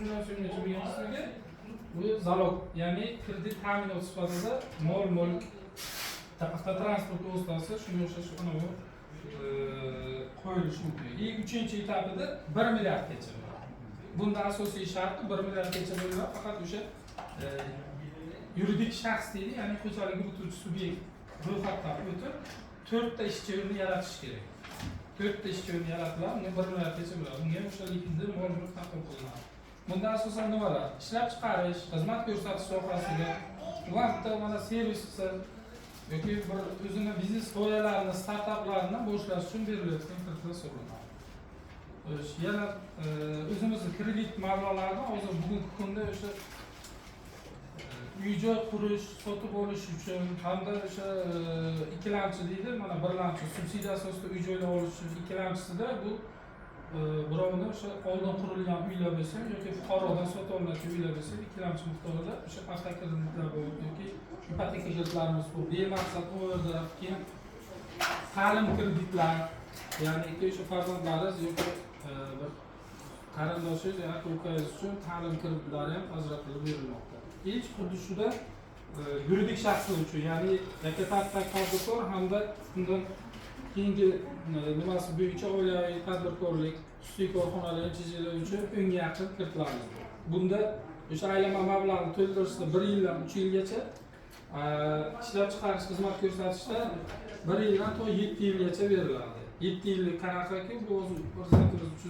300 million so'mgacha bo'lgan qismiga bu залог, ya'ni kredit ta'minot sifatida mol mulk, avtotransport vositasi, shunga o'xshash anavi qo'yilishi mumkin. И uchinchi etapida 1 milliardgacha bo'ladi. Bunda asosiy sharti 1 milliardgacha bo'ladi, faqat o'sha yuridik shaxs deydi, ya'ni xo'jalik yurituvchi subyekt ro'yxatdan o'tib, to'rtta ishchi o'rni yaratish kerak. To'rtta ishchi o'rni yaratiladi, unga 1 milliardgacha bo'ladi. Unga ham o'sha likvidni mol mulk taqdim qilinadi. Bunda asosan nimalar? Ishlab chiqarish, xizmat ko'rsatish sohasiga, ular bitta mana servis qilsa yoki bir o'zini biznes g'oyalarini, startaplarni boshlash uchun berilayotgan kreditlar hisoblanadi. Xo'sh, yana o'zimizni kredit mablag'larini hozir bugungi kunda o'sha uy joy qurish, sotib olish uchun hamda o'sha ikkilamchi deydi, mana birlamchi subsidiya asosida uy joylar olish uchun, ikkilamchisida bu birovni o'sha oldin qurilgan uylar bo'lsa yoki fuqarodan sotib olinadigan uylar bo'lsa, ikkilamchi miqdorida o'sha avtokreditlar bor yoki ipoteka kreditlarimiz bor, bemaqsad overdraft, keyin ta'lim kreditlar, ya'ni o'sha farzandlaringiz yoki bir qarindoshingiz yoki ukangiz uchun ta'lim kreditlari ham ajratilib berilmoqda. И xuddi shuda yuridik shaxslar uchun, ya'ni yakka tadbirkor hamda undan keyingi nimasi bo'yicha oilaviy tadbirkorlik, xususiy korxonalar, МЧЖ lar uchun 10ga yaqin kreditlarimiz bor. Bunda o'sha aylanma mablag'ni to'ldirishda 1 yildan 3 yilgacha, ishlab chiqarish, xizmat ko'rsatishda 1 yildan to 7 yilgacha beriladi. 7 yillik qanaqaki, bu o'zi prezidentimiz 300